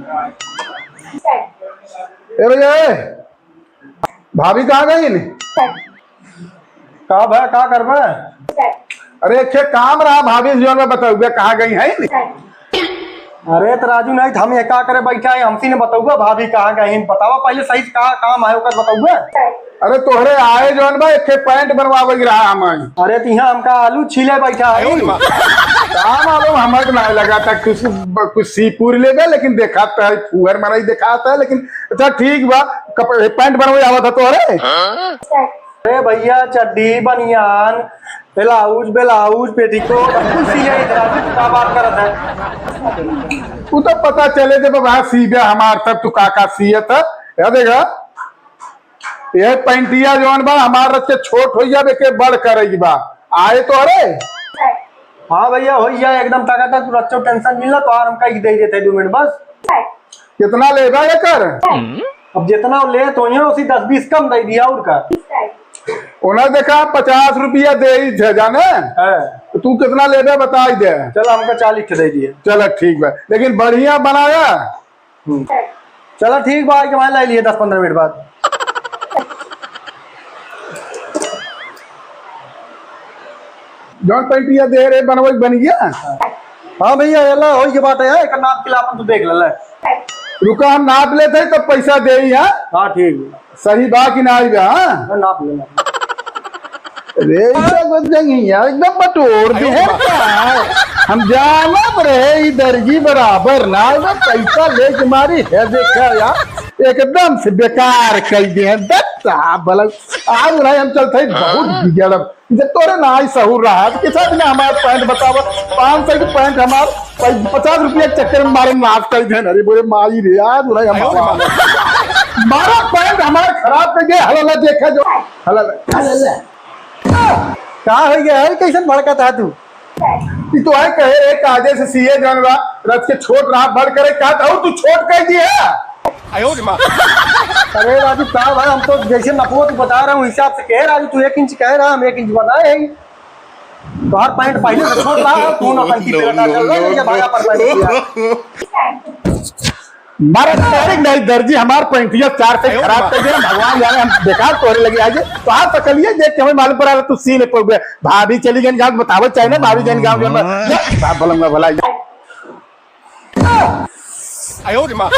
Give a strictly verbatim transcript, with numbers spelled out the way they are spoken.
ए भैया, ए, भाभी कहाँ गई? का भा, का करबा? अरे, एक ठे काम रहा भाभी, जौन में बतउबे कहाँ गई है? अरे त राजू, नहीं त हम ये का करे बैठा है, हमसे ने बतउबा भाभी कहाँ गई है? बतावा पहले सही से का काम है, ओकर बतउबा। अरे, तोहरे आए जौन बा, एक ठे पैंट बनवावे के रहा हमारी। अरे, त यहाँ हमका आलू छीले बैठा है। का मालूम, हमारे को ना लगा था कुछ, कुछ सी पूरी लेबे, लेकिन देखा तो है, फुहर मनाई देखा तो है, लेकिन अच्छा ठीक बा, कप-, पैंट बनवावे आवा था तोहरे। अरे भैया, चड्डी, बनियान, ब्लाउज, ब्लाउज, पेटीकोट, सब कुछ सिए इधर, अभी तू का बात करत है? तू तो पता चले जब वहाँ सीबे हमार, तब तू का का सियत है। या देखा, ये पैंटिया जौन बा, हमार रच के छोट होइ जाबे के बड़ करे बा। आए तो अरे। हाँ भैया, होइ जाए एकदम टकाटक, तू रच्चो टेंशन मिलना, तो आर हम कह दे देते दो मिनट बस। कितना लेबा एकर? अब जितना ले तो ये उसी दस बीस कम दे दिया और का। ओना देखा पचास रुपया दे ही थे जाने। हाँ। तो तू कितना लेबे बताई दे। चल हमका चालीस ठे दे दिए। चल ठीक बा, लेकिन बढ़िया बनाया। हम्म। चला ठीक बा, आइके वहाँ लाई लिए दस पन्द्रह मिनट बाद। जौन पैंटिया दे रहे बनवे बन गया। हाँ भैया, एला होई के बात है, एकर नाप के ला अपन तू देख ले, ले। रुका, हम नाप लेते हैं, तब पैसा दे ही, हाँ? हाँ, ठीक है। सही बा कि नाई बा, हाँ? हाँ, नाप ले, नाप ले। अरे, ऐसा कुछ नहीं है, एकदम बटोर दे है का? हम जानत रहे, ई दर्जी बराबर ना, एकदम पैसा लेके मारी है, देखा यार, एकदम से बेकार कर दे हैं। दत्ता, भला, आज नहीं हम चलते हैं, बहुत बिगड़ब। जब तोरे ना ही सहूर रहा, तो किसा दिन हमार पैंट बतावा, पाँच सौ के पैंट हमार, पचास रुपया के चक्कर में मारे नाश कर दे। अरे बोले, माई रे, आज नहीं हम मारा पैंट हमार खराब कर दे। हला ला, देखा जो, हला ला, हला ला। का हो गया है, कैसन भड़कत है तू? ई तो है कहे रे, काजे से सीए जौन बा, रच के छोट रहा, बड़ करे, का तो तू छोट कह दिया। अरे राजू, का भाई, हम तो जैसे नपवत बता रहा हूँ, हिसाब से कहे राजू, तू एक इंच कह रहा, हम एक इंच बनाए हैं। तोहार पैंट पहले से छोट रहा, तू नौटंकी पे रहा, चल रहा है, ये भाई अपन पैंट दिया। मारा direct नहीं दर्जी, हमार पैंटिया चार से खराब कर दिया, भगवान जाने हम बेकार तोहरे लगे आज। तोहार सकलिए देख के हमें मालूम पड़ा, तू सी ले पउबे। भाभी चली गई गाँव, बतावत चाहे ना, भाभी जान गाँव, गाँव में। जा, बाप भलंगा भला। आयो रे माँ।